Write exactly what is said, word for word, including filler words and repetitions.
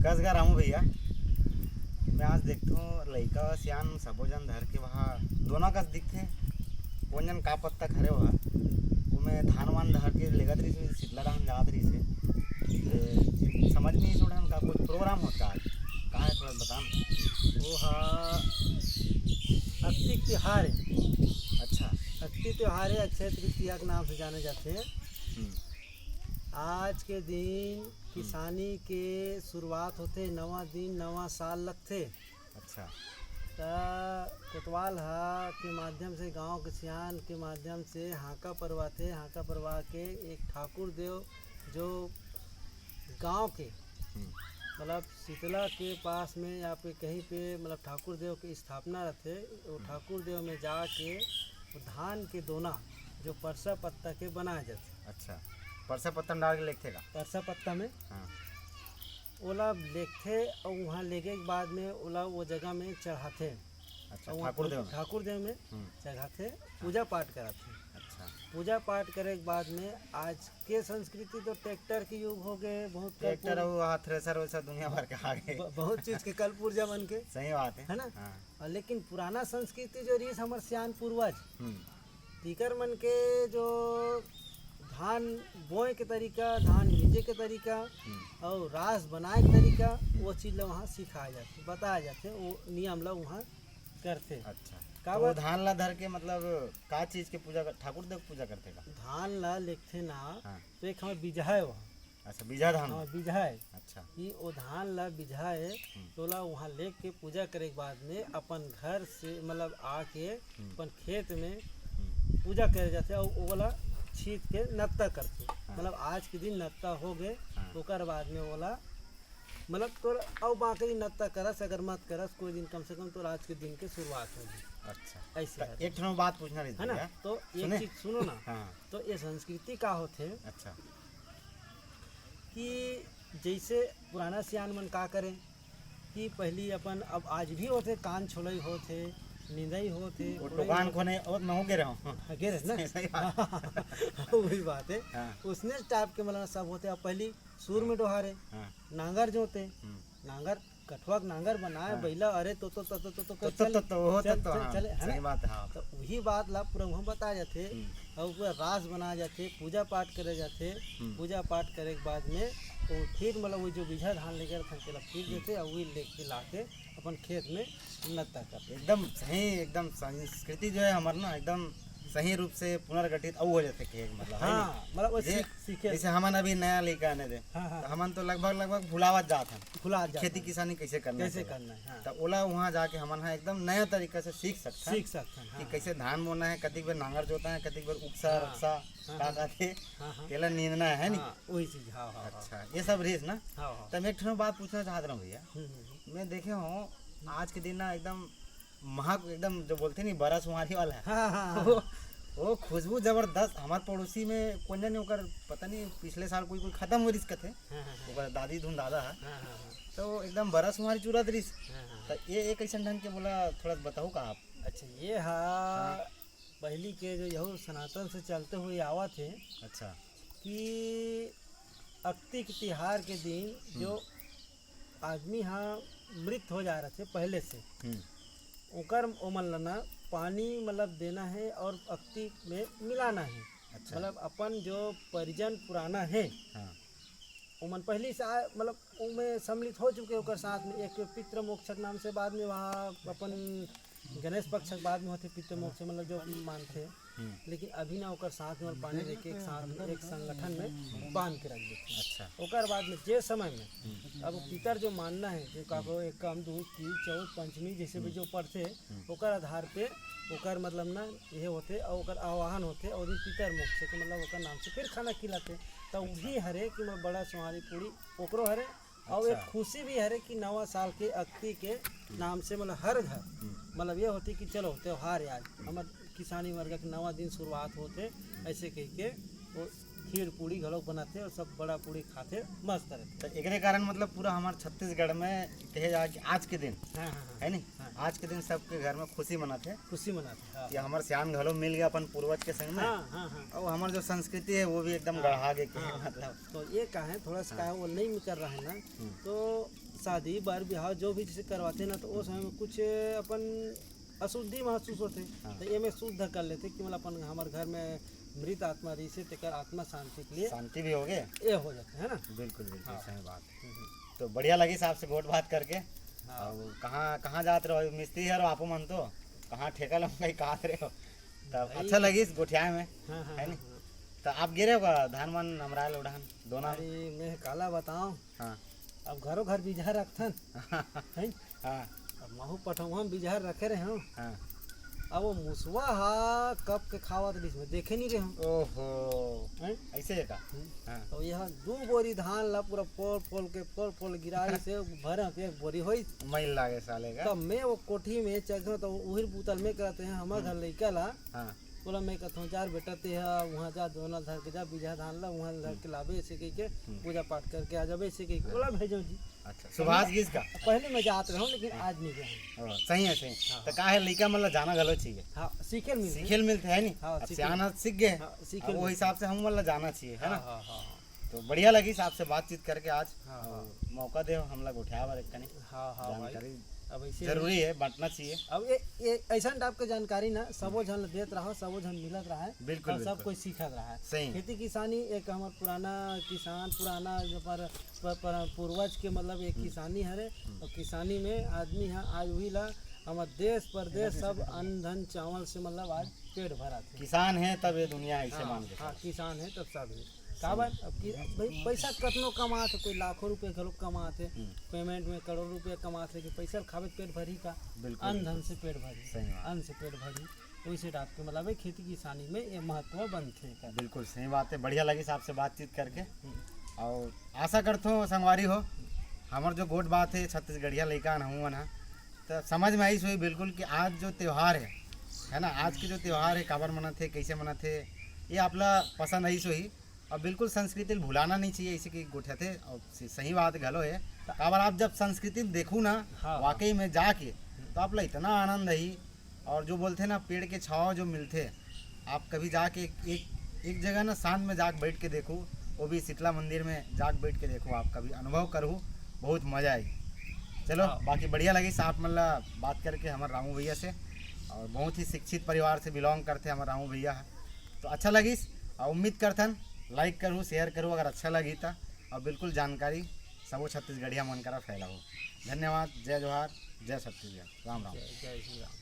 कस गा रामू भैया, मैं आज देखथों लइका सियान सबो जन धर के वहाँ दोना कस दिखथे। कोन जन का पत्ता खरे वहाँ, ओमे धान वान धर के लेगत रहिस हे, शीतला डाहन जात रहिस हे। ए, समझ में नहीं छोड़ा का कुछ प्रोग्राम होता आज, का है थोड़ा बता ना। वो हा अक्ति तिहार है। अच्छा। अक्ति तिहार है, अक्षय तृतीया के नाम से जाने जाते हैं। हम्म। आज के दिन किसानी के शुरुआत होथे, नवा दिन, नवा साल लगथे। अच्छा। त कोतवाल ह के माध्यम से, गांव के सियान के माध्यम से हांका परवाथे। हांका परवा के एक ठाकुर देव जो गांव के, हम्म। मतलब शीतला के पास में या फिर कहीं पे, मतलब ठाकुर देव के स्थापना रहथे, वो हम्म। ठाकुर देव में जाके वो धान के दोना जो परसा पत्ता के बनाए जाथे। अच्छा, परसा पत्ता में डाल के लेगथे का? परसा पत्ता में हाँ। ओला लेगथे अउ वहाँ लेगे के बाद में ओला वो जगह में चढ़ाथे। अच्छा, अउ वहाँ ठाकुर देव में? ठाकुर देव में हम्म। चढ़ाथे, पूजा पाठ कराथे। अच्छा। पूजा पाठ करे के बाद में आज के संस्कृति तो ट्रैक्टर के युग हो गए, बहुत ट्रैक्टर कलपुर-, अउ वहाँ थ्रेसर वैसर दुनिया भर के आ गए। ब-, बहुत चीज के कलपुर्जा बन के। सही बात है। है ना? हाँ। और लेकिन पुराना संस्कृति जो रहिस हमर सियान पूर्वज, हम्म। तीकर मन के जो धान बोए के तरीका, धान मिंजे के तरीका हम्म। अउ रास बनाए के तरीका, वो चीज ला वहाँ सिखाए जाथे, बताए जाथे, वो नियम ला वहाँ करथे। अच्छा। का तो वो बात? धान ला धर के मतलब का चीज के पूजा कर, ठाकुर देव के पूजा करथे का? धान ला लेगथे ना, हाँ। तो एक हमर बिजहा है वहाँ। अच्छा, बिजहा धान। हाँ, बिजहा है। अच्छा। कि वो धान ला बिजहा है, हम्म। तोला वहाँ लेग के पूजा करे के बाद में अपन घर से, मतलब आके हम्म। अपन खेत में हम्म। पूजा करे जाथे अउ ओला छीत के नत्ता करथे। हाँ। मतलब आज के दिन नत्ता हो गए, हाँ। ओकर बाद में ओला, मतलब तोर अउ बाकी दिन नत्ता करस, अगर मत करस कोई दिन, कम से कम तोर आज के दिन के शुरुआत होगी। अच्छा। ऐसे त है। एक ठन बात पूछना रहिस है ना? भैया। तो एक सुने? चीज सुनो ना। हाँ। तो ये संस्कृति का होथे? अच्छा। कि जैसे पुराना सियान मन का करें कि पहली अपन, अब आज भी होथे, कान छोलई होथे, निंदई होथे, वो कोड़ई टोकान होथे। खोने, वो महू गे रहूँ। हाँ, गे रहे ना? सही बात। वही बात है। हाँ। उसने टाइप के मतलब सब होथे। अब पहली सुर में डोहारे, हाँ। नांगर जोते, हम्म। नांगर, कठुआ के नांगर बनाए, हाँ। बैला, अरे तो, तो, तो, तो, तो, तो, तो, चल, तो, तो, वो तो, चल, तो, चल, हाँ, चले, है सही ना? बात है, हाँ। तो वही बात ला पूरा वहाँ बताया जाथे, हम्म। और पूरा रास बनाया जाथे, पूजा पाठ करे जाथे, हम्म। पूजा पाठ करे के बाद में वो फिर मतलब वो जो बीजा धान लेके रखन तेला फिर हम्म। देथे और वही लेके लाके अपन खेत में नत्ता करथे। एकदम सही, एकदम संस्कृति जो है हमार ना, एकदम सही रूप से पुनर्गठित अउ हो जाथे, कहे के मतलब, है हाँ, नहीं? मतलब वो जे-, सीख, सीखे। जैसे हमन अभी नया लइका आने दे, हाँ, हाँ। तो हमन तो लगभग, लगभग भुलावत जात हन। भुलावत जात खेती हन। किसानी कैसे करना कैसे चाहिए। करना है, हाँ। तो ओला वहाँ जाके हमन हा एकदम नया तरीका से सीख सकथन सीख सकथन, कि हाँ, कैसे हाँ। धान बोना है, कतिक बेर नांगर जोतना है, कतिक बेर उकसा, हाँ, रक्सा, हाँ, का हाँ। कहथे, हाँ, हाँ। केला नींदना है, नहीं? हाँ, वही चीज, हाँ, हाँ, हाँ। अच्छा, ये सब रहिस ना? हाँ, हाँ। तो मैं एक ठो बात पूछना चाहत रहूँ भैया। हम्म, हम्म, हम्म। मैं देखे हूँ, आज के दिन ना एकदम महक एकदम जो बोलथे नहीं, बरा सुंवारी वाला है। हाँ, हाँ, हाँ। वो, वो खुशबू जबरदस्त। हमार पड़ोसी में कोन जनी ओकर पता नहीं पिछले साल कोई, कोई खत्म हो रिस कथे। हाँ, हाँ, हाँ। ओकर दादी धुन दादा है। हाँ, हाँ, हाँ। तो एकदम बरा सुंवारी चुरत रिस। हाँ, हाँ, हाँ। तो ये एक ऐसन ढंग के बोला, थोड़ा सा बताओ का आप? अच्छा, ये हा हाँ। पहली के जो यहू सनातन से चलते हुए आवत है अच्छा। कि अक्ति के तिहार के दिन हम्म। जो आदमी हा मृत हो जा रहे थे पहले से, हम्म। ओकर ओमन ला ना पानी मतलब देना है और अक्ति में मिलाना है। अच्छा। मतलब अपन जो परिजन पुराना है, हाँ। ओमन पहली से आ, मतलब ओमे सम्मिलित हो चुके ओकर साथ में। एक पितृ मोक्षक नाम से बाद में वहाँ अपन गणेश पक्ष के बाद में होथे पितृ मोक्ष, मतलब जो मानथे। हम्म। लेकिन अभी ना ओकर साथ में और पानी लेके एक साथ में एक संगठन में बांध के रख देथे। अच्छा। ओकर बाद में जे समय में हम्म। अब पितर जो मानना है, जो का को एकम, दूज, तीज, चौथ, पंचमी जैसे भी हम्म। जो पड़थे, हम्म। ओकर आधार पे ओकर मतलब ना ये होथे और ओकर आवाहन होथे और दिन पितर मोक्ष के मतलब ओकर नाम से फिर खाना खिलाथे। तो अच्छा। वही हरे कि मैं बड़ा सुहारी पूरी ओकरो हरे और एक अच्छा। खुशी भी हरे कि नवा साल के अक्ति के हम्म। नाम से मतलब हर घर हम्म। मतलब ये होथे कि चलो त्योहार है आज, हम्म। हमर किसानी वर्ग के नवा दिन शुरुआत होथे, हम्म। ऐसे कह के वो खीर पूड़ी घलोक बनाथे और सब बड़ा पूड़ी खाथे, मस्त रहथे। तो एकरे कारण मतलब पूरा हमार छत्तीसगढ़ में कहे जाए कि आज के दिन, हाँ, हाँ, हाँ। है नी? हाँ। आज के दिन सबके घर में खुशी मनाथे। खुशी मनाथे, हाँ। कि हमार सियान घलो मिल गया अपन पूर्वज के संग में। हाँ, हाँ, हाँ। और हमार जो संस्कृति है वो भी एकदम हाँ। गढ़ा के, हाँ। मतलब। तो ये का है, थोड़ा सा हाँ। का है, वो नहीं कर रहा है ना, हम्म। तो शादी बर बिहाव जो भी जैसे करवाथे ना, तो ओ समय में कुछ अपन अशुद्धि महसूस होथे, हाँ। तो एमे शुद्ध कर लेथे कि मतलब अपन हमर घर में मृत आत्मा रहिसे, तेकर आत्मा शांति के लिए शांति भी होगे। ये हो जाथे, है ना? बिल्कुल, बिल्कुल, हाँ। सही बात। हम्म। तो बढ़िया लगिस आपसे गोठ बात करके। हाँ। अउ कहाँ, कहाँ जात रहो मिस्त्री हर, आपो मन तो कहाँ ठेका लमकाई काहत रहे हो, तब भाई। अच्छा लगिस गोठियाए में, हाँ, हाँ, है नी? हाँ, हाँ। तो आप गे रहे हो का धान मन अमरायल उड़ान दोना में? अरे, मैं काला बताऊं, हाँ। अब घरो घर बिजहा रखथन, है? हाँ। अब महू पठौहा में बिजहा रखे रहे हूँ। हाँ। अब वो मुसवा हा कब के खावत रहिस, मैं देखे नहीं रहे हूँ। ओहो, हैं? ऐसे है का? हम्म। हाँ। तो यह दू बोरी धान ला पूरा पोल पोल के, पोल पोल गिरारी से भर के एक बोरी होई। मैल लागे साले का। तब मैं वो कोठी में चघ तो उहिर बुतल में करते हैं, हमार घर लइका ला। हाँ। बोला, मैं कथों, "जा रे बेटा, ते ह उहाँ जा, दोना धर के जा, बिजहा धान ला उहाँ धर के लाबे," ऐसे कह के हम्म। पूजा पाठ करके आ जाबे, ऐसे कह के बोला, "भेजो जी।" अच्छा, सुभाष गिस का? पहले मैं जात रहूं, लेकिन हाँ। आज नहीं गया हूं। ओ, सही है, सही। हाँ, तो हाँ। का है, लइका मन ला जाना घलो चाहिए। हाँ, सीखे मिलथे। सीखे मिलथे, है नी? हाँ, अब सीखे सियान मिलथे। सीख गए। हाँ, सीखे अब वो मिलथे। हिसाब से हम मन ला जाना चाहिए, है हाँ, ना? हाँ, हाँ, हाँ। तो बढ़िया लगिस आपसे बातचीत करके आज। हाँ, और हाँ। मौका दे हमला गोठियाए बर एक कनी। हाँ, हाँ, भाई। जानकारी अब ऐसे जरूरी है, बांटना चाहिए। अब ये, ये ऐसा टाइप के जानकारी ना सबो झन ल देत रहा, सबो झन मिलत रहा है बिल्कुल, और सब बिल्कुल। कोई सीखत रहा है। सही। खेती किसानी एक हमर पुराना किसान, पुराना जो पर, पर, पर, पूर्वज के मतलब एक हम्म। किसानी हरे। हम्म। और किसानी में आदमी है आज वही ला हमर देश परदेश सब अन्न धन चावल से मतलब आज पेट भरत है। किसान है तब ये दुनिया ऐसे हाँ, मान के हाँ, चला। किसान है तब सब है। काबर? अब कि भाई पैसा कतनो कमात है, कोई लाखों रुपये घलो कमात है, हम्म। पेमेंट में करोड़ रुपये कमात है, कि पैसा ल खाबे त पेट भरी का? बिल्कुल, अन्न धन बिल्कुल। से पेट भरी, सही बात। अन्न से पेट भरी, वैसे टाइप के मतलब है खेती किसानी में ये महत्व बनथे का। बिल्कुल सही बात है, बढ़िया लगिस आपसे बातचीत करके। हम्म। और आशा करथों संगवारी हो, हमर जो गोठ बात है छत्तीसगढ़िया लइका हन हमू मन ह, त समझ में आइस होही बिल्कुल कि आज जो त्योहार है, है ना, आज के जो त्योहार है काबर मनत है, कैसे मनत है, ये आपला पसंद आइस होही। और बिल्कुल संस्कृति ल भुलाना नहीं चाहिए, इसी की गोठियाथे। और स-, सही बात घलो है, काबर आप जब संस्कृति ल देखू ना हाँ, हाँ। वाकई में जाके, तो आप ला इतना आनंद है। और जो बोलथे ना, पेड़ के छाव जो मिलथे, आप कभी जाके एक, एक, एक जगह ना शांत में जाके बैठ के देखू, वो भी शीतला मंदिर में जाके बैठ के देखू, आप कभी अनुभव करू, बहुत मजा आई। चलो, हाँ। बाकी बढ़िया लगिस आप मन ला बात करके हमर रामू भैया से, और बहुत ही शिक्षित परिवार से बिलोंग करथे हमर रामू भैया ह। तो अच्छा लगिस, और उम्मीद करथन लाइक करू, शेयर करू अगर अच्छा लगी त, और बिल्कुल जानकारी सबो छत्तीसगढ़िया मन करा फैलाओ। धन्यवाद, जय जोहार, जय छत्तीसगढ़, राम राम। जय, जय श्री राम।